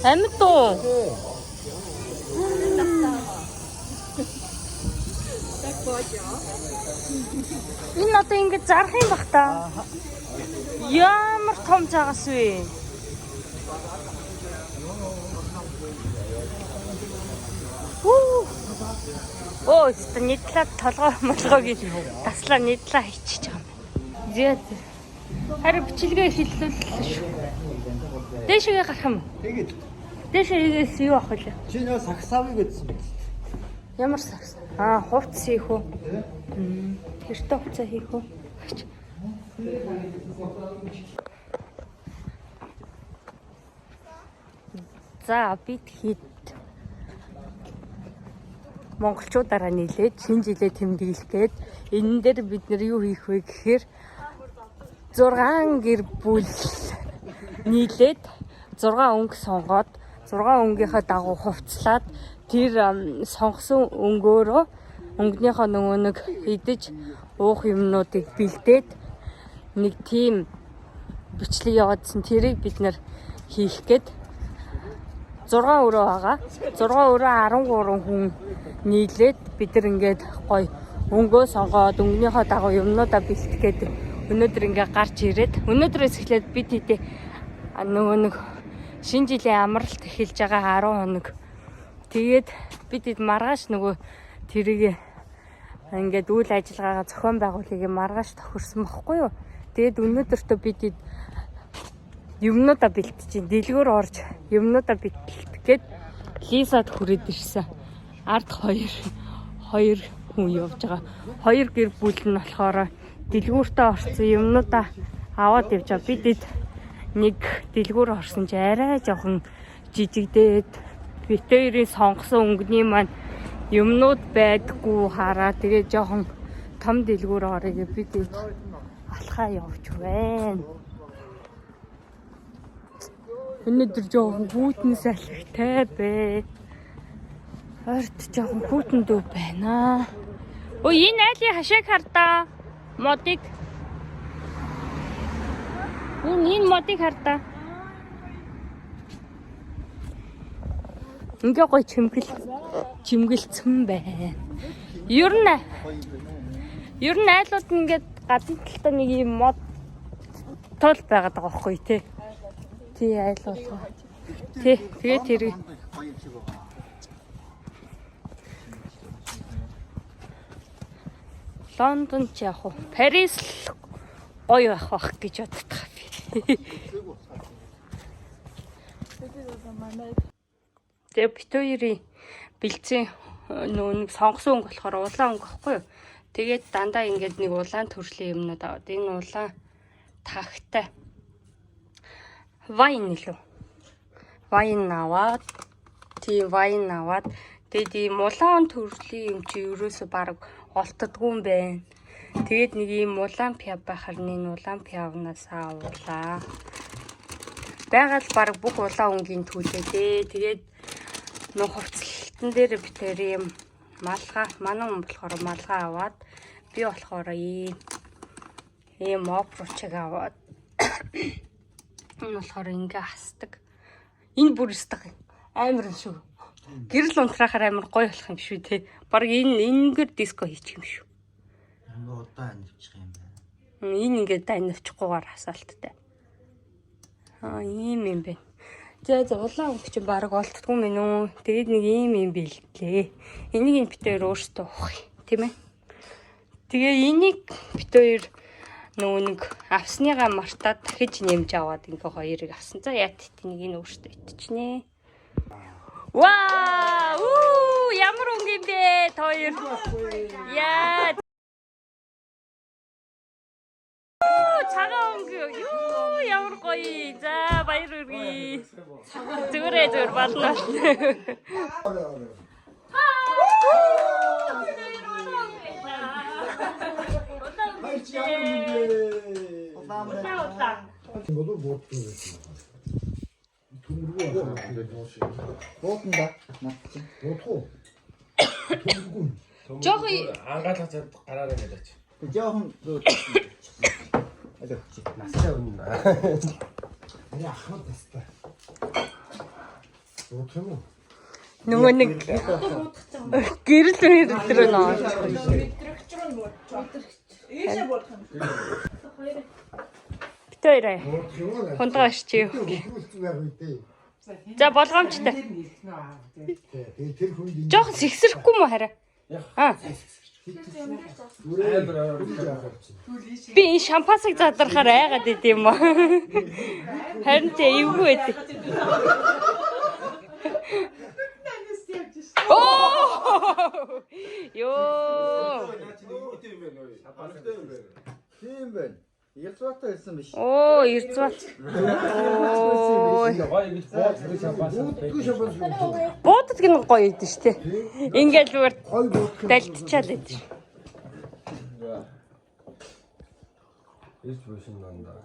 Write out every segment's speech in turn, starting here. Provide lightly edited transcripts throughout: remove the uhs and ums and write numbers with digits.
Амьд уу? Энэ одоо ингэж зарах юм бах та. Ямар том загас вэ? Үү. Оо, өстө нийтлээ толгой молгойг таслаа нийтлээ хийчихэж байгаа юм байна. Зэ. Харин бичлэгээ эхэллээ шүү. Дээшгээ гарах юм уу? Тэгээд Дээшээс юу авах вэ? чи нөө сагсаавыг гэдсэн байна. Ямар сагс? Аа, хувцас хийх үү? Хэртэ хувцас хийх үү? Ач. За, бид хэд монголчуудаараа нийлээд шинэ жилээ тэмдэглэх гээд энэ дээр бид нэр юу хийх вэ гэхээр 6 гэр бүл нийлээд 6 өнгө сонгоод 6 өнгийнхөө дагуу хувцлаад тэр сонгосон өнгөөрөө өнгөнийхөө нөгөө нэг идэж уух юмнуудыг бэлдээд нэг тийм бичлэг яваадсан тэрийг бид нэр хийх гээд 6 өрөө байгаа. 6 өрөө 13 хүн нийлээд бид нар ингээд гоё өнгөө сонгоод өнгөнийхөө дагуу юмнуудаа бэлтгэх гээд өнөөдөр ингээд гарч ирээд өнөөдрөөс эхлээд бид хэдий нөгөө нэг шинэ жилийн амралт эхэлж байгаа 10 хоног. Тэгээд бид хэд маргааш нөгөө тэрийг ингээд үйл ажиллагаагаа зохион байгуулахыг маргааш тохирсон бохгүй юу. Тэгээд өнөөдөртөө бид хэд юмнуудаа бэлтэж чинь дэлгүүр орж юмнуудаа бэлтгэх гээд Лисад хүрээд ирсэн. Ард хоёр хүн явж байгаа. Хоёр гэр бүл нь болохоор дэлгүүртээ орсон юмнуудаа аваад явж байгаа. Бид эд нэг дэлгүүр орсон чи арай жоохон жижигдээд бит хоёрын сонгосон өнгөний маань юмнууд байдаггүй хараа тэгээ жоохон том дэлгүүр орё гэж бид эд алхаа явж байна. Өнөөдөр жоохон хүйтэн салхитай бэ. Ойрт жоохон хүйтэн дүү байна. Өө энэ айлын хашааг хардаа. Модыг. Энэ модыг хардаа. Ингээ гоё чимгэлцэн байна. Ер нь айлууд нь ингээд гадна талдаа нэг юм мод тол байгаад байгаа байхгүй тий. Тий айл болгоо. Тий тэгээ тэр Гоё юм шиг байгаа. Лондон ч яг уу Парис л гоё байх бах гэж боддог би. Тэгээ бит хоёрын бэлдсэн нөгөө нэг сонгосон өнгө болохоор улаан өнгө байхгүй юу? Тэгээд дандаа ингээд нэг улаан төрлийн юмнууд аваад энэ улаан тагтай вайн илүү. Вайн аваад тийм вайн аваад тэгээд ийм улаан төрлийн юм чи ерөөсө баг олтдгүй юм байна. Тэгээд нэг ийм улаан пиав байхаар нэг улаан пиавнаас авлаа. Байгаль баг бүх улаан өнгийн төлөө дээ. Тэгээд нөх хувцлалтан дээр бид тэр ийм малгай, манай хүн болохоор малгай аваад би болохоор ийм обручиг аваад энэ болохоор ингээ хасдаг. Энэ бүр өстөг амар юм шүү. Гэрэл унтраахаар амар гоё болох юм шүү те. Бараг энэ энэгээр диско хийчих юм шүү. Ингээ удаан анивчих юм байна. Энэ ингээд анивчихгүйгээр хасаалттай. Аа ийм юм байна. За за улаан өнгө чинь бараг олддгүй мэн үү. Тэгээд нэг ийм юм бэлтлээ. Энийг нь бит хоёр өөрсдөө уух юм, тийм ээ. Тэгээ энийг бит хоёр нөгөө нэг авсныгаа мартаад дахиж нэмж аваад ингээ хоёрыг авсан. За яат тэнийг энэ өөртөө итчихнэ. Вау! Уу, ямар өнгө юм бэ? Та хоёр. Яа. Цагаан өнгө. Юу ямар гоё. За баяр хүргэе. Зүгээрээ зүгээр болно. Улаан Улаан. Болов боодгүй байсан. Төмөргүй байна. Буудан да. Наад чи. Бодох уу? Төмөргүй. Жохон ангаалах зад гараарай гэдэг чи. Жоохон аль чи. Настай үнэ. Ари ахмад настай. Буудах юм уу? Нөгөө нэг гэрэл мэрэл рүү нөө. Мэдрэгч рүү буудчих. Ийшээ буудах юм. Бит хоёроо. Буудах юм уу? Хундгаа өсчих. Хөрвүүлсэн байх үү дээ. За болгоомжтой. Тэгээ тэр хүнд Жохон сэгсрэхгүй мө хараа. Аа. Би энэ шампансыг задрахаар айгаад идэм юм уу? Харин тэ эвгүй байд. Оо! Йоо. Тийм байна. Ялцваатай ирсэн биш. Оо, Эрдват. Оо. Гоё ингэж бууддаг шампанс. Бууддаггүй шампанс юм. Бууддаг нь гоё идэв штэ. Ингээл зүгээр Гой буудах юм. далтчаал идэв. Ирж бошин дандаа.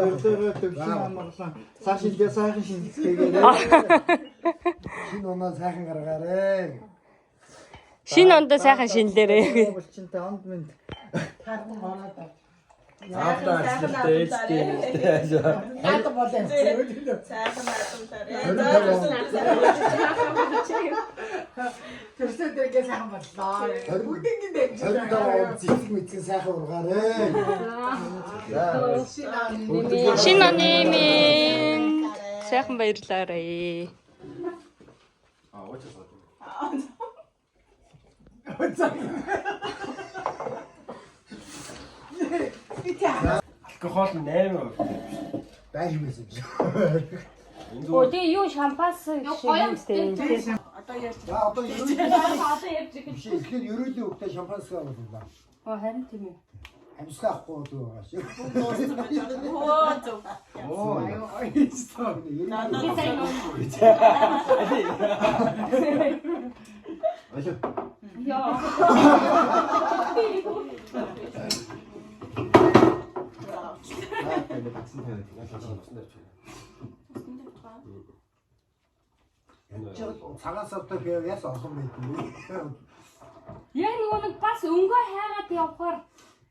Өртөөгөө төвшин амарлаа. Сар шинжээ сайхан шинжгээгээ. Шинэ оноо сайхан гаргаарэ. Шинэ ондоо сайхан шинэлээрээ. Булчинтай онд минь. Аавтаа ажилттай ээжтэй. Сайхан наадамлаарэ. Төрсөн дэргээ сайхан боллоо. Бүгднийг дэмжиж 25 он зэцэг мэдсэн сайхан ургаарэ. Шинэ оны минь сайхан баярлаарэ. Аа уучлаа. Алкогол 8%. Байх юм байсан. Оо тэгээ юу шампанс шиг юм сте. Одоо ярьж За одоо ерөөлийн Одоо ярьж ирэх. биш эхлээд ерөөлийн хөвгтэй шампанскаа боллоо. Оо харин тийм үү. Амьсгаа авахгүй гэдэг байгаа шүү. Оо зөв. Оо. Би сайн уу? Алуу. Яа. Аа тэгээд таксан тавиад. Цагаан савтай пиво яс олон байт юм. Яг нөгөө нэг бас өнгөө хайгаад явхаар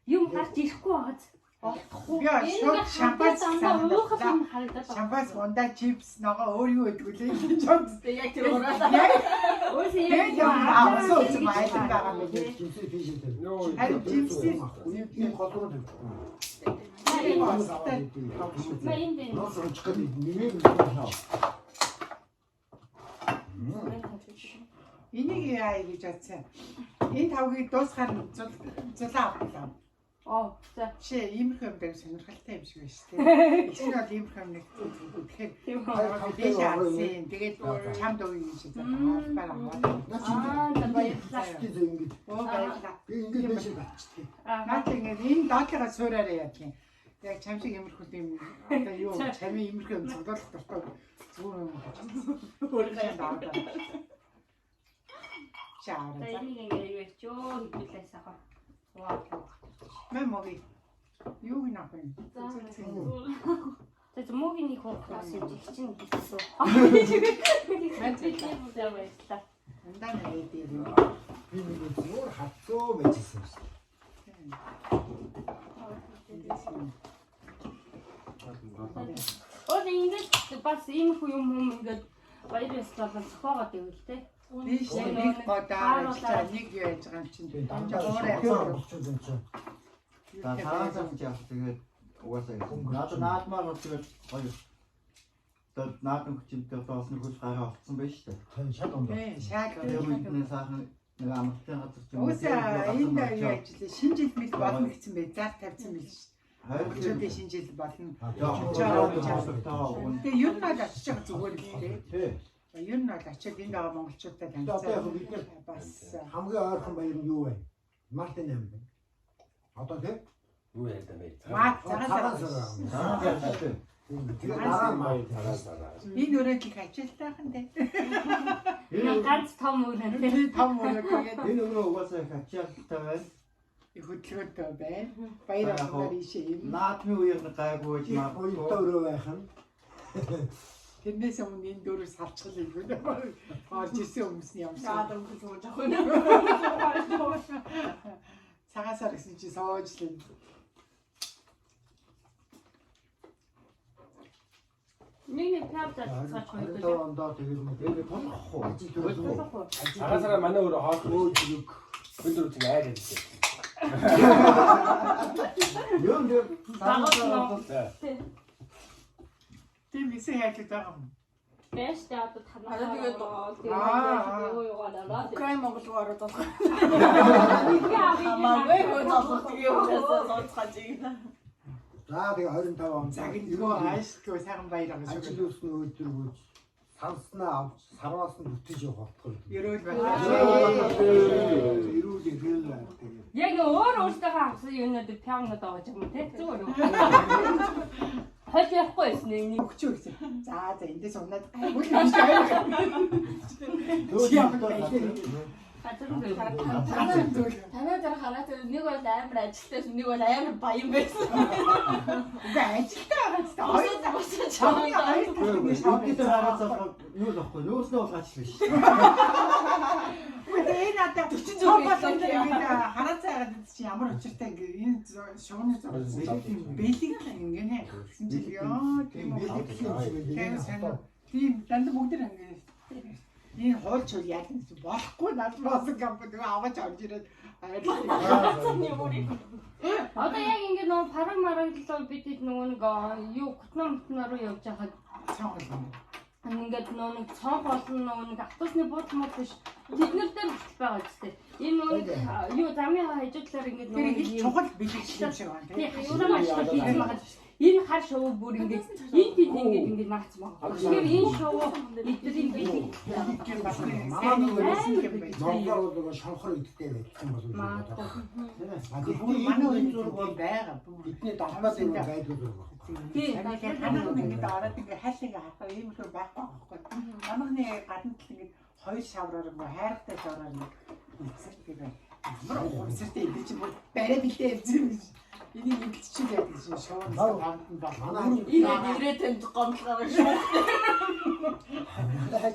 юм гарч ирэхгүй байгааз. Олдохгүй. Би шууд шампанс дандаа уухал юм харагдаад байна. Шампанс ундаа чипс ногоо өөр юу гэдэг лээ гэж бодсон. Яг тэр ураалаа. Өөрөөсөө Тэгээд яг юм авсан үзэн айлан байгаа юм лээ. Жимсээ фишээ тавь. Харин жимсээ Энэ гол руу тавьчихгүй. Ма энд энэ. Нууц унчих гэдэг нэмээ юм. Энийг яа гэж бодсон. Энэ тавгийг дуусгаар зулаа авлаа. Оо за. Чи иймэрхүү юм дээр сонирхолтой юм шиг байна шүү дээ. Их нь бол иймэрхүү юм нэг зүггүй. Тэгэхээр дээш авсан. Тэгээд чамд өгье гэж бодсон. Албаар аваад. Аа за баярлалаа. Чи ингэж Оо баярлалаа. би ингэж дэше батчдаг. Аа. Наад ингээд энэ доотлогоо суураараа яах юм. Яг чам шиг иймэрхүү юм одоо юу чамын иймэрхүү юм цуглуулах дуртай зүгээр юм гэж. Өөрийнхөө даваад. За Чаараа. энийг ингээ юу яч ёо хэвлээ сайхан. Вау. Мэ моги. Юуг нь авах юм? За за муугийн нэг хуухнаас юм их чинь хэлсэн. Мэн Би баярлалаа. Ундаа нэ дээр. Би нэг зүгээр хатцоо байжсэн юм шиг. Өөр ингээд бас иймэрхүү юм хүм ингээд баяр ёслол зохиогоод байвал те. Тийш нэг бодоо ажиллаа нэг юу яаж байгаа юм чинь. Дандаа Уурай болчихсон юм чинь. За цагаан сар гэж явах тэгээд угаасаа гэсэн. Надад наадмаар бол тэгээд гоё. Одоо наадам хүчинтэй одоо олсон хөл гараа олцсон байж шүү дээ. Тань шал ундаа. Тийм шаал. Тэгээд үед нэг сайхан нэг амралтын газар ч юм уу. Уусаа энэ юу ажиллаа шинэ жил мэл болно гэсэн бай. Зар тавьсан байл шүү дээ. Монголчуудын шинэ жил болно. Тэгээ ер нь бол очиж байгаа зүгээр л дээ. Тий. Ер нь бол очиод энд байгаа монголчуудтай Одоо яг танилцаад бид нар бас хамгийн ойрхон баяр нь юу вэ? Мартын 8 байна. Одоо тий? Юу яа даа мэй. маа Цагаан цагаан сар сар. байгаа. Тэгээд дараа нь март. Цагаан сараа. Энэ өрөөд их ажилтайхан дээ. Энэ ганц том өрөө те. Энэ том өрөө тэгээд Энэ өрөө угаасаа их ачаалттай байна. их хөдөлгөөнтэй байна. Баяр болгоноор ийшээ юм. Наадмын үеэр нэг гайгүй байж Их магадгүй. уянтай өрөө байх нь. Тэрнээс өмнө энэ дөрөв салчгал юм. Орж исэн хүмүүс нь ямсан. Наадам гэж сууж авах юм. Цагаан сар гэсэн чи сууж л. Нэг пиав залцгаач хоёр. 25 ондоо тэгээд нэг Тэгээд тулах уу? ажил төрсөн. Цагаан сараар манай өөрөө хоол Өөж нэг бид нар чинь айл хэлсэн. Юм дээр Дагуулна. Тийм эсэ хайрлаж байгаа юм. Бэш тэ одоо танаа. Одоо тэгээд Аа. юу юу гараа. Украин Монгол руу ороод болох. Хамаагүй Хамаагүй хөө золох тэгээ угаасаа сууцгааж игнэ. За тэгээ 25 он. Загингүй аашгүй сайхан баяр байгаа Ажил шүү. үүснэ өдргөөж санснаа авч сарваас нь бүтэж явах болтгоо. Ерөөл байна. Эрүүл эрүүл байна тэгээд. Яг нөө өөр өөртөөхөө авсан юмнууд пиавнууд аваад юм те зүгээр үү. Хол явахгүй байсан нэг. Өгчөө гэсэн. За за эндээс унаад гайгүй юм шиг аяа. Дөө Газар руу. Газар зүйл. Танаа дээр хараад нэг бол амар ажилтай байсан, нэг бол амар баян байсан. Үгүй ажилтай байгаа ч хоёр Босож босож хоёр хоёр талын Үгүй шавь. дээр хараацаа юу л ахгүй. Нөөснөө бол гач биш. Үгүй тэгээ энэ одоо 46 болон ингээд хараацаа хагаад идэх чинь ямар учиртай ингээд энэ шувууны зураг бэлэг ингээд нэ. Гэсэн чинь ёо тийм үү. Бэлэг юм шиг Тийм байлээ. сайн. Тийм дандаа бүгд нэг ингээд энэ хуульч үл яа гэсэн болохгүй надлаас компани нөгөө аваач орж ирээд арилаа. Одоо яг ингэ нөгөө параг мараглал бид хэд нөгөө нэг юу гутнаа мутнаа руу явж байхад Цонгол. ингээд нөгөө нэг цонх олон нөгөө нэг автобусны буудлын мод биш тэднэр дээр хүртэл байгаа зү. Энэ нөгөө нэг юу замын хажуу талаар ингээд Тэр нөгөө их нэг чухал бэлэг юм шиг байна тий тийм. хашаа машин хийсэн байгаа. Энэ хар шувуу бүр ингээд энэ тэд ингээд ингээд наац байгаа. Тэгэхээр энэ шувуу эдний бэлэг Бэлэг юм бас Манай сайн нөгөө байсан юм байна. Монголоор бол нөгөө шонхор иддэг байсан болов уу Магадгүй. бодоод. Бүр манай үеийн зураг бол байгаа. Бидний далмаад юм байдгүй зураг. Тий. Манайх ингээд ороод ингээд хайлт ингээд харахаар ийм их байхгүй байхгүй. Манайхны гадна тал ингээд хоёр шавраар ингээд хайрхтай шавраар ингээд эцэрдэг байна. Ямар ухамсартай энэ чинь бүр барай бэлдээ явсан юм биш. Энийг идэлчихээ гэдэг чинь шуурн тавд нь бол. Манай Ирээд ирээд танд гомдол гаргаж шүү.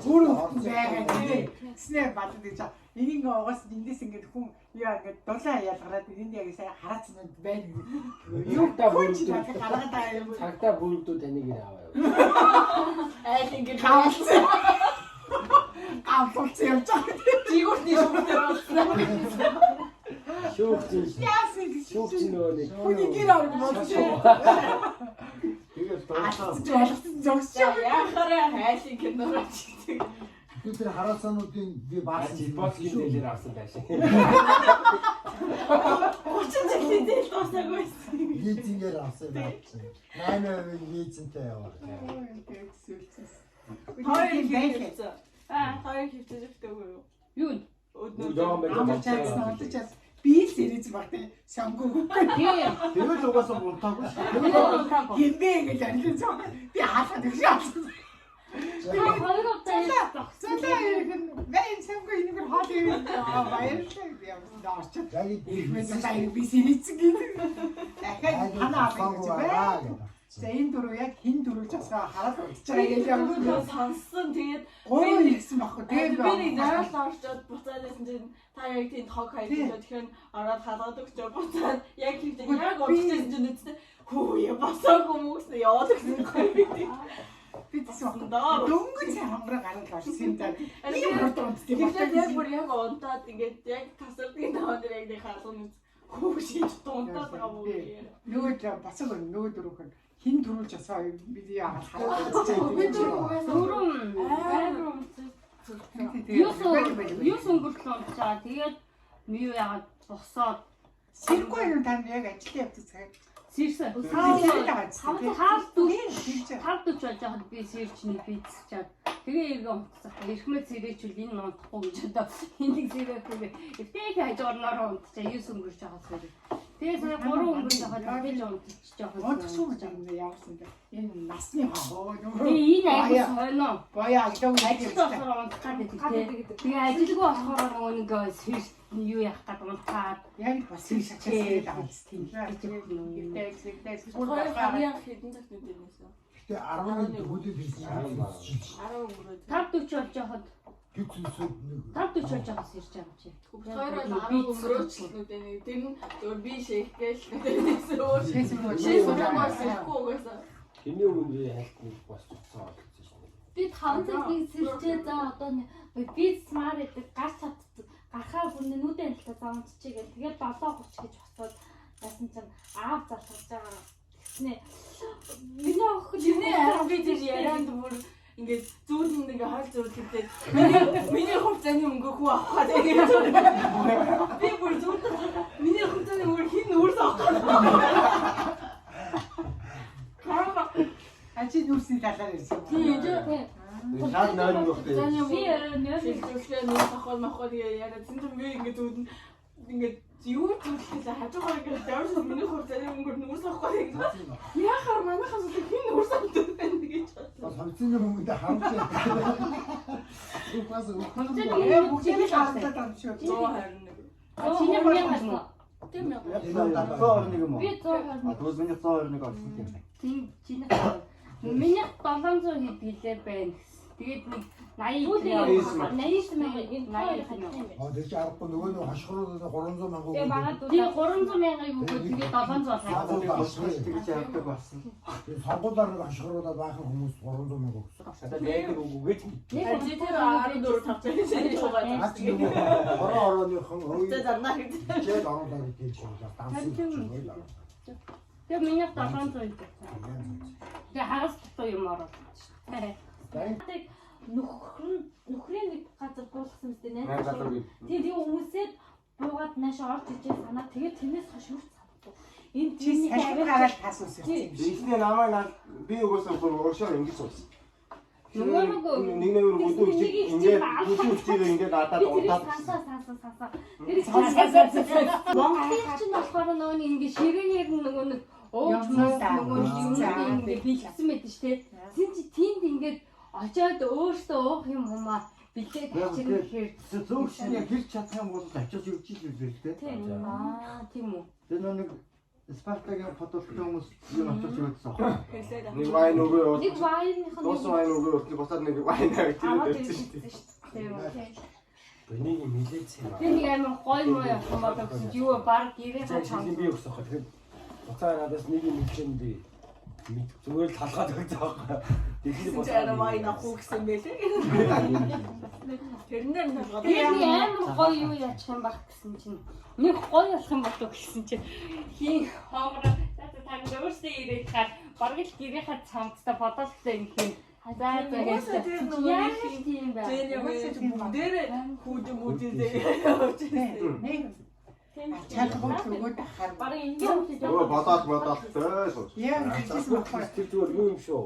Бүр байгаа тийм. Тэснэ бадад гэж. Энийг ингээ угаас эндээс ингээд хүн яа ингээд дулаан ялгараад энд яг сайн хараацсан байна. Юу Та хүн чи бүрдүү. надад гаргаад байгаа юм. Цагтаа бүрдүү таныг ир аваа. Айл ингэ Гавлцсан. Гавлцсан явж байгаа. жигүүртний шүүхтэр болсон. Шүүх чинь Яасан гэж. шүүх чинь нөгөө нэг Хүний гэр орог болж. Тэгээд дурсаа. Алцсан алцсан зогсож. Яхаараа хайлын кинороо чигдэг. Би тэр хараацаануудын би баасан Японскийн зээлээр авсан байх шиг. 30 жилийн зээл дуусаагүй байсан. Лизингээр авсан байх. 8% лизинтэй яваа. Хоёр Хоёр байлээ. хөвцөө. Хоёр хөвцөж өгдөөгүй юу? Юу вэ? Өднөө. Жохон байж Амар чадсан удаж чад би л зэрэг баг тий. Сонгоо. Тий. Тэгэл угаасаа унтаагүй шүү. Тэр унтаагүй. Хинбэ гэж арилын цоо. Би хаалхад өгш авсан. Тэр хоёр удаа зогссон. Золоо ирэх нь мэн сонгоо энэгээр хоол ивэл аа баярлалаа би ямарсан да орчод. Яг Ирмэн золоо ирэх би сэрийцэн гэдэг. Дахиад танаа авах гэж байна. За энэ дөрөв яг хин дөрөвж асгаа хараад удаж байгаа гэж Өднөө юм. сонссон. Тэгээд Гурван ирсэн байхгүй Тэгээд тэгээд би нэг зайрал орчоод буцаад байсан чинь та яг тийм тог хайж байгаа. Тэгэхээр ороод халгаад өгчөө буцаад яг хийвч яг удчихсан чинь үстэ хүү я босоогүй мөкс яваад өгсөн гоё би. би тэгсэн байхгүй. Доо. Дөнгөж сайн хамраа гараад орсон юм да. Ийм хурд унтдیں۔ Тэгэхээр яг бүр яг унтаад ингээд яг тасардгийн даван дээр яг нэг халуун үз хүү шиж дунтаад байгаа мó. Нөгөө босог нөгөө дөрөв хин төрүүлж асаа би яагаад хараад удаж Би байгаа. дөрөв угаасаа Дөрөв амар унтсан. Юус өнгөртлөө унтчаа. Тэгээд юу яагаад босоод Сэргүй юм тань яг ажлын явц цаг. сэрсэн. Сэрээд байгаа ч. Тав дүүч Тийм. тав дүүч болж байхад би сэрч нэг бийцчаад тэгээ эргээ унтсан. Эрхмээ сэрээчвэл энэ унтахгүй гэж одоо энийг сэрээхгүй. Эвтэйх хажуурнаар унтчаа. Юус өнгөрч байгаа сэрээ. Тэгээ сая 3 өнгөрч байхад тэгэж унтчих жоохон. Унтчих юм гэж юм яарсан да. Энэ насны хоо нөгөө. Тэгээ энэ айгуу сонио. Боёо аглаа Ажилд болохоор унтах гэдэг тий. Тэгээ ажилгүй болохоор нөгөө нэг сэр юу яах гээд унтаад Яг л бас сэр шачаас сэрээд байгаа ч тийм. Тийм. Эвтэйх сэртэй Хоёр хамгийн анх хэдэн цагт нүдэнэсэн? Гэтэ 11 хүлээ хийсэн. 10 өнгөрөөд. 5:40 болж байхад Гүц үсэд нэг 5:40 болж байхад сэрч байгаа юм чи. Хоёр бол 10 өнгөрөөч л нүдэнэ. Тэр нь зөвөр би шээх гээл нүдэнэсэн өөр. Шээ сургаас ирэхгүй угаасаа. Тэрний өмнө би хальт нэг бос цуцсан олцсон шин. Би 5 цагийг сэрчээ за одоо би смар гэдэг гарч чаддаг. Гарахаа бүр нүдэн амталтаа за унтчихъя гэл. Тэгээд 7:30 гэж босоод яасан чинь аав залхаж байгаа. Тэгснэ. Миний охин Чиний харин би тэр ярианд бүр ингээд зүүдэнд ингээд хойл зүүдлэгдээд миний хувцааны мөнгө хүү авах гэдэг ингээд би бүр зүүдэнд миний хувцааны мөнгө хин нүүрс авах гэдэг. А чи нүүрсний талаар ярьсан. Тийм энэ Наад нойр нөхтэй. Би нөр шилжүүлэхээ нүүрс авах мах тэгээ яриад зин би ингээд зүүдэнд ингээд юу зүйлээ хажуугаар ингээд явж миний хувцааны мөнгөөр нүүрс авах гэдэг. Яхаар манайхаас л хин нүүрс авдаг байна гэж бодлоо. Бас хувцсны мөнгөндөө харамж байна. Угаас өгөх. Ээ бүгдийг л харамтаад байгаа юм шүү. 121. Чиний мянга. Тийм мянга. 121 юм уу? Би 121. А тэгвэл миний 121 олсон юм байна. Тийм чиний миний 700 хэд гэлээ байна гэсэн. Тэгээд нэг 80 89 мянга энэ хоёр хадсан юм байна. Аа тэр чи аргагүй нөгөө нэг хошгороо 300 мянга Тэгээ манай өгөөд. Тэгээ 300 мянгаыг өгөөд тэгээд 700 болгоо. Босгож тэгж явдаг болсон. Тэр сонгуулиар нэг хошгоруудад баахан хүмүүс 300 мянга өгсөн. Одоо найдаг үгүйч Нэг Чи тэр 14 тавч байгаа. Наад чи нөгөө хорон орооныхон Тэ өвөө занаа гэж. хичээл оруулаад идэв чи бас дансан юм уу. Тэгээ миний 700 хэд. Тэгээ хагас дутуу юм оруулсан шүү дээ. Тэг нөхөр нь нөхрийн нэг газар буулгасан мэт Найз найз. залуу гээд. Тийм тийм хүмүүсээ буугаад нааш орж ижээ санаа тэгээд тэрнээс хойш юу ч санахгүй. Энэ Чи миний салхи гараад тас үсэрсэн юм шиг. Эхний намайг наад би угаасаа бүр урагшаа ингэж суусан. Нөгөө нэг нэмэр бүдүү Нэг хүчийг ингээд бүдүү хүчийг ингээд адаад Би тэрийг удаад сансаа сансаа сансаа. Тэр сансаа. Монголын чинь болохоор нөгөө нэг ингээ ширээгээр нь нөгөө нэг ууж муу нөгөө нэг юм ингээ бэлгсэн байдаг шүү дээ. Тин чи тэнд ингээд очиод өөртөө уух юм юмаа бэлдээд авчирна гэхээр Зөөгч нь яг хэрч чадах юм бол очиж явж ил л дээ. тийм аа тийм үү. Тэр нэг Спартагийн футболтой хүмүүс юм очиж явуулсан аахгүй. Хэлээд нэг вайн өгөө Нэг вайных нь Дуусан вайн өгөө уртны босоод нэг вайн авч аваад ирээд ирсэн байсан шүү дээ. шүү дээ. Тийм үү. Энийг юм хилээц юм. Тэр нэг амар гой мой явах юм болоо гэсэн чи юу вэ? Баг гэрээ Шилэн би өгсөн хаа. Тэгэхээр буцаа надаас нэг юм хэлэн би мэд зүгээр л талгаад өгсөн аахгүй. Тэгэхээр Чи арай вайн авах уу гэсэн байлээ. Тэрэн дээр нь толгой. Тэр нэг амар гоё юу яачих юм бах гэсэн чинь нэг гоё болох юм болов гэсэн чинь хин хонгороо за за та нар өөрсдөө ирээд хаар бараг л гэрийнхаа цамцтай бодолтой юм хин за за Угаасаа тэр нөгөө яаж нэг тийм бэ Зэний бүгдээрээ хүүдэн мүдэн явж байсан. Нэг чадахгүй өгөөд ахаар. Бараг ингийн юм шиг. Нөгөө бодоод бодоолтой сууж. Яг хэлсэн байхгүй. Тэр зүгээр юу юм шүү.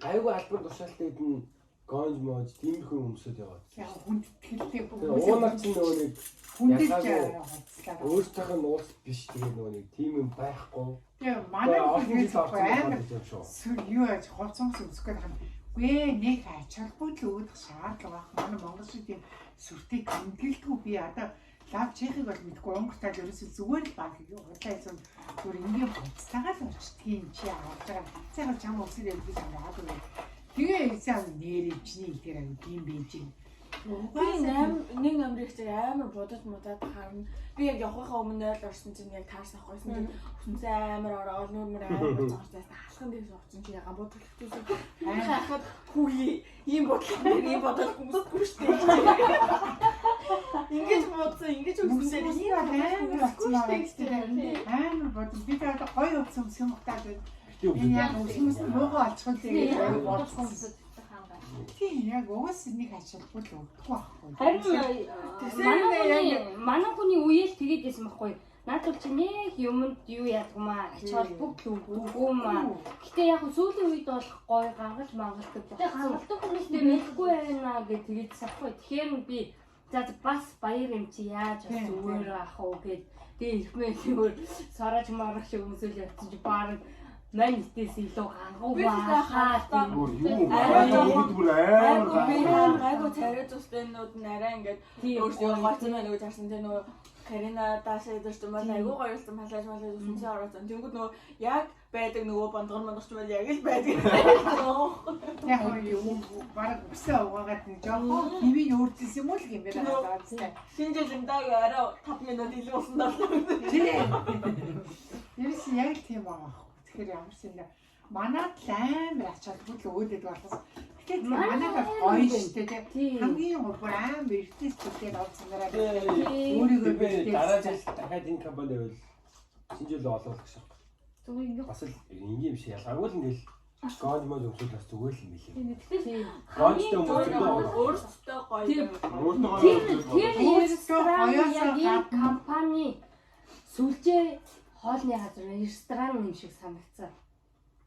Гайгүй албан тушаалтай хэдэн гонж мож тиймэрхүү өмсөд яваад. Яг хүндэтгэлтэй Тэгээ уунаар чинь нөгөө нэг хүндэлж ялгаагүй хувцлаа. өөрсдийнх нь уулс биш тэгээ нөгөө нэг тийм юм байхгүй. Тэгээ манай олон хүн жил орсон амар юм шүү. юу яаж хувц өмс өмсөх гээд хам. Гүй нэг ач холбогдол өгөх шаардлага байх. Манай Монгол шиг тийм сүртэй тэмдэглэдэггүй би одоо лав чехийг бол мэдгүй Унгар тал ерөөсөө зүгээр л баг худлаа хийсэн зүгээр ингийн хувцтайгаа л очтгийн чи авч байгаа. Цайгаа чам өмсөд явж би чам аваад өгье. Тэгээ эзэн нэрээ чиний хэлээр аяг тийм байж юм. Би 8 нэг номерыг чинь амар бодож мудаад харна. Би яг явахынхаа өмнө 0 орсон чинь яг таарсан ахгүй байсан чинь хүнсээ амар ороод нүр мөр амар цогцсон. Халахын дээр суусан чи яга бодлогчсон. Хайхад хүүе ийм бодлого дээр ийм бодлого хүмүүсгүй шүү дээ. Ингэж бодсон, ингэж өгсөн Ийм ийм амар хүмүүсгүй шүү дээ гэж. Амар бодсон. Би тэр одоо гоё хувцас өмсөх юм хтаа гэдэг. Битгий Энэ яг өмсмөс муухай олчихвол тэгээд Яг бодсон. бодсон. Тийм яг угаас нэг ачаалгүй л өгдөг байхгүй. Харин Тэгсээр манай хүний үеэл тэгээд байсан байхгүй. Наад бол чи нэг юмд юу яадаг маа ач холбогдол өгдөггүй маа. Гэтэ яг сүүлийн үед бол гоё гаргал мангалдаг. Тэгээ гаргалдаг хүмүүс Гэтэ мэдгүй байна гэж тэгээд сахгүй. Тэгэхээр би за бас баяр юм чи яаж бас зүгээр ах уу гэд тэгээ ирхмээ зүгээр сараж марах шиг өмсөл явчих чи баг мань итээс илүү гангуу Би тэгтээ харахтаа Бүр юу Арай амар бүр амар Айгу би амар гайгүй царай цустай нууд нь арай ингээд өөрсдөө гоцсон байна гэж харсан тэр нөгөө Карина Даша эдэр ч юм бол айгу гоё болсон палаж малаж үсэнсээ ороосон. Тэнгүүд нөгөө яг байдаг нөгөө бондгор мондгорч бол яг л байдаг. Яг юу бараг үсээ угаагаад нэг жоохон хэвийг өөрчилсөн юм уу л юм байна надад. Шинэ жил юм даа арай 5 минут илүү болсон даа. Тийм. Ерөөс яг л тийм байгаа байхгүй. Тэгэхээр ямар ч юм Манад л амар ач холбогдол өгөөд болохоос. Тэгэхээр Манай манайх бол гоё шүү дээ тий. Тийм. Хамгийн гол бүр амар эртнээс түлхээд олцсонороо Тэгээ өөрийгөө би бэлдээд дараа жил дахиад энэ компани байвал шинэ жил олох гэж байна. Зүгээр ингээ. Бас л энгийн юм шиг ялгаагүй л ингээл гонж мөн өмсөл бас зүгээр л юм билээ. Тэгэхээр Гонжтой хүмүүс зөндөө байгаа. Өөрсдөө гоё. Тийм. Өөртөө Тэр гоё. тэр Өөрсдөө ресторан гоёосоо яг энэ гадна. компани сүлжээ хоолны газар ресторан юм шиг санагдсан.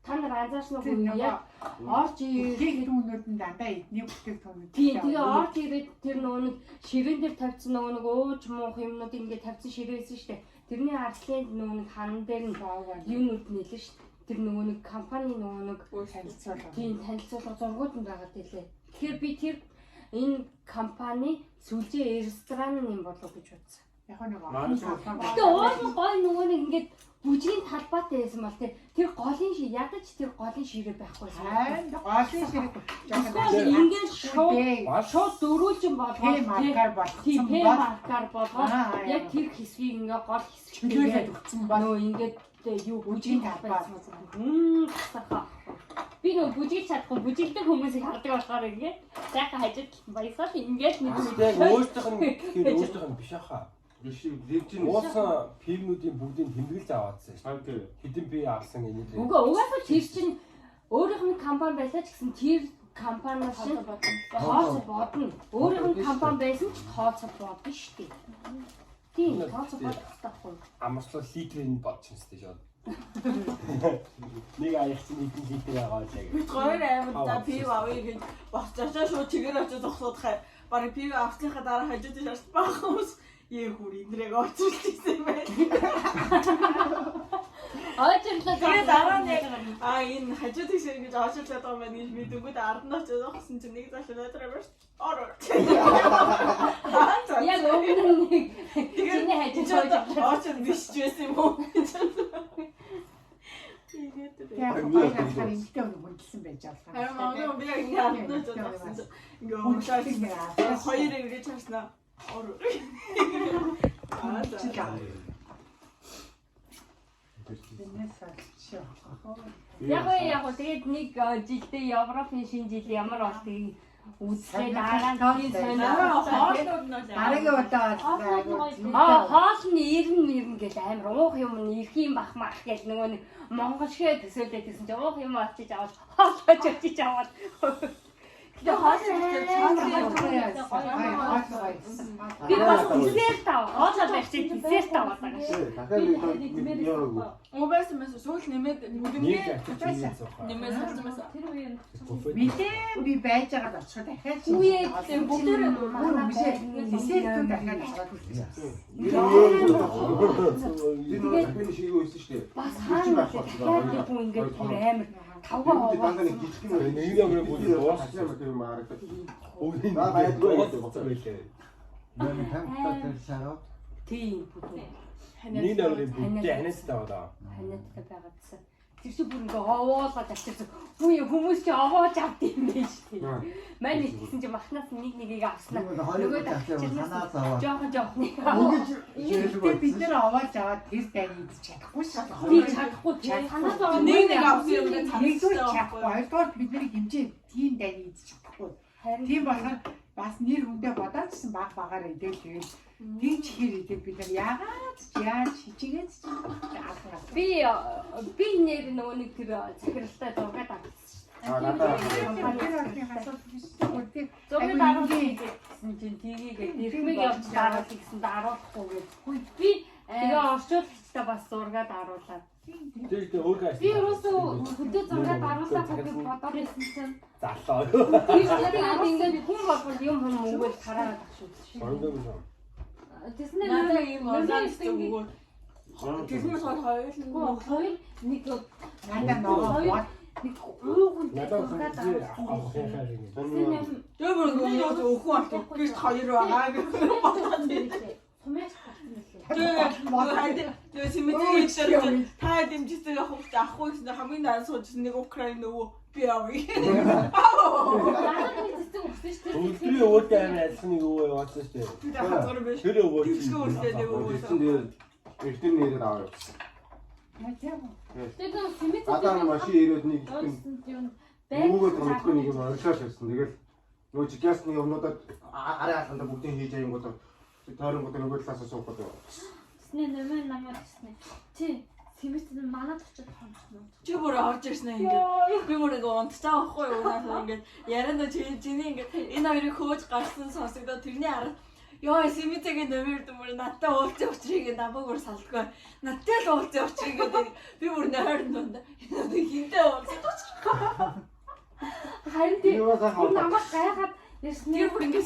Та нар анзаарсан Тэр уу нөгөө яг орж ирээд бүтээгдэхүүнүүд нь дандаа эдний бүтээгдэхүүнүүд. Тийм, тэгээ орж ирээд тэр нөгөө нэг ширээн дээр тавьсан нөгөө нэг ууж муух юмнууд ингээд тавьсан ширээ байсан шүү дээ. Тэрний арслын нөгөө нэг хан дээр нь юунууд нэлээ шүү дээ. Тэр нөгөө нэг компани нөгөө нэг танилцуулга. тийм танилцуулга зургууд нь байгаад байлээ. Тэгэхээр би тэр энэ компани сүлжээ ресторан юм болов гэж бодсон. Яг нэг Манай олон Гэтэ уул нь гой нөгөө нэг ингээд бүжгийн талбайтай байсан бол тэр голын ши ядаж тэр голын ширээ байхгүй байсан. Айн голын ширээ Эсвэл ингээд шууд Бас шууд дөрүүлжин П болгоод тий, маркаар тийм болгоцсон П бол маркаар болгоод Аа, яг тэр хэсгийг ингээ гол хэсэг чөлөөлөд өгсөн бол нөө ингээд юу бүжгийн талбай. Тасархаа. Би нөө бүжиглж чадахгүй бүжиглдэг хүмүүсийг хардаг болохоор ингээд сайхан хажууд баясаал ингээд нэг яг өөртөөх нь гэхээр өөртөөх нь биш хаа. Биш левчин. Уусан пивнүүдийн бүгдийг тэмдэглэж аваадсан шүү Хам тий. дээ. Хэдэн пив авсан энийг. Үгүй угаасаа тэр чинь өөрийнх нь компани байлаа ч гэсэн тэр компаниас чинь тооцоо бодно. Өөрийнх нь компани байсан ч тооцоо бодно шүү дээ. Тийм тооцоо бодох хэрэгтэй байхгүй юу? Амарчлал литрийг нь бодчихсон шүү дээ шууд. Нэг аяг чинь хэдэн литр байгаа лээ. Бид хоёр амар за пив авъя гэж босчоо шууд чигээр очиж зогсоод хай. Бараг пив авсныхаа дараа хажууд шарч баах хүмүүс ээ хүр индрэг очилж ирсэн юм байна. Ойжрлоо Тэгээ дараа нь яг аа энэ хажууд тийшээ ингэж очилж байгаа юм байна гэж мэдэнгүүд ард нь очиж зогссон чинь нэг залуу надад амар ор ор. Яг өмнө нэг Тэгээд чиний хажууд хажууд очиж биш ч байсан юм уу? Тэгээд Яг гоё харахаар эмэгтэй хүн хүндэлсэн байж болох. Харин манай би яг ингэ ард нь очиж зогссон чинь ингээ өнгөлөөд Хүндэлсэн нэг алхаас хоёр эргэж харснаа ор ор. Аа за. Тэрнээс олчих. Яг уу яг уу тэгээд нэг жилдээ Европын шинэ жил ямар болдгийг үзлээ дараа нь тийм Дараа сонирхолтой. хоолнууд нь бол Дараагийн удаа бол Аа хоол нь ирнэ мэрнэ гэл амар уух юм нь ирэх юм бах мах гэл нөгөө нэг монгол шиг төсөөлөд гэсэн чинь уух юм очиж аваад хоол очиж аваад. Тэгээ хоол Би бас десерт ав. Хоолоо барьчих десерт аваад байгаа шүү. Дахиад нэг яваагүй. Уу байсан байсан сүүл нэмээд Нэг нүдэнгээ авчиж хийсэн сууха. нэмээд сарсан байсан. Тэр үеэр Мэдээ би байж байгаад очиход дахиад Үе бүгдээрээ бүр бишээ десертүүд дахиад аваад үлдсэн. Тэр нөгөө дахины шиг юу байсан шүү дээ. Бас хаана дахиад нэг хүн ингээд бүр амар тавгаа Дандаа ховоо. нэг жижиг юм. Нэг номерын бүгд дууссан. юм харагдав. Бүгдийг Наа байдгүй. дууссан байлээ. Нөө тамхтай тэр шараа. Тийм бүдүү. Нэг номерын бүгдээ ханаас таваад. Ханиадтай байгаадсан. Тэр чинь бүр ингээ овоолоод авчирсан. Үгүй хүмүүс чи овоож авд юм байна шүү дээ. Маань ихсэн чи махнаас нэг нэгийг авснаа. Нөгөө хоёр санаа зовоо. Жохон жоохныг Ингэж Гэхдээ бид нэр овоож аваад тэр дайны идэж чадахгүй шүү. би чадахгүй чи санаа зовоо Нэг нэг авсан юм дээр Нэгдүгээр чадахгүй, хоёрдугаар бид нарыг хэмжээ тийм дайны идэж чадахгүй. Тийм болохоор бас нэр хүндээ бодоод ч гэсэн баг багаар идэл тэгэл тийм ч хэр идэл бид нар яагаад ч яаж хичээгээд ч алга. Би би нэр нөгөө нэг тэр захиралтай зураг авсан шүү Аа надаа. Тэр орны асуудал биш үү? Тэр дээ. Зургийг даруулъя гэсэн чинь тгийгээ дэрхмэг явж даруул гэсэн даруулахгүй гэж. Би тэгээ орчуулагчтай бас зураг даруулаад. Тэр ихтэй өөрөө би ерөөсөө хөдөө зураг даруулсан гэж бодоод байсан чинь заллаа. Тэр тэгээд ингээд хүн болгол юм хүм мөнгөөл тараагаад ах шүү. Орондоо биш. Тэснэ Надаа ийм нөлөө өгөө. Тэснээс хоёр Үгүй хоёр нэг надаа ногоо бод нэг ууган Надад зураг авах даруулсан. юм хайр ингэ. Тэр бүр нөгөө өхөн болдог. Гэрт хоёр байгаа гэх бодоод. Сумяч болсон мөлий. Тэгээ тэгээ симэтри дээр та дэмжицэг авах гэж авахгүй гэсэн хамгийн дараа сууж нэг Украин нөгөө би авъя. Надад нэг цэцэг өгсөн шүү дээ. Өдрийн өвөөтэй амар адилхан нэг өвөө яваадсан шүү дээ. Би хазар биш. Тэр өвөө Тэгшгүй үлдээ нэг өвөө. Тэр чинь дээр эртний нэрээр аваа явсан. Тийм. Тэгээд нэг сэмэт Гадаа нэг машин ирээд нэг их юм Үүгээд мэдгүй нэг юм оршоо ширсэн. Тэгэл нөгөө чи газ нэг юмнуудад арын алхандаа бүгдийг хийж аянгуудаа тойронгууд нөгөө талаас суух гэдэг. Тэсний нэмэн намаар тэсний. Чи сэмэт нь манад очиод хомчихно. Чи бүр орж ирсэн ээ ингээд. Би бүр ингээ унтцаа байхгүй юу надад ингээд ярианда чи чиний ингээд энэ хоёрыг хөөж гарсан сонсогдоо тэрний араа Йоо, Симитэгийн номер дүмэр надтай уулзах учрыг намайг бүр салдгүй. Надтай л уулзах учрыг гэдэг би бүр нойрон дунд. Хинтээ уулзах учрыг. Харин тий Юу сайхан намайг гайхаад ирсэн. Тэр бүр ингээд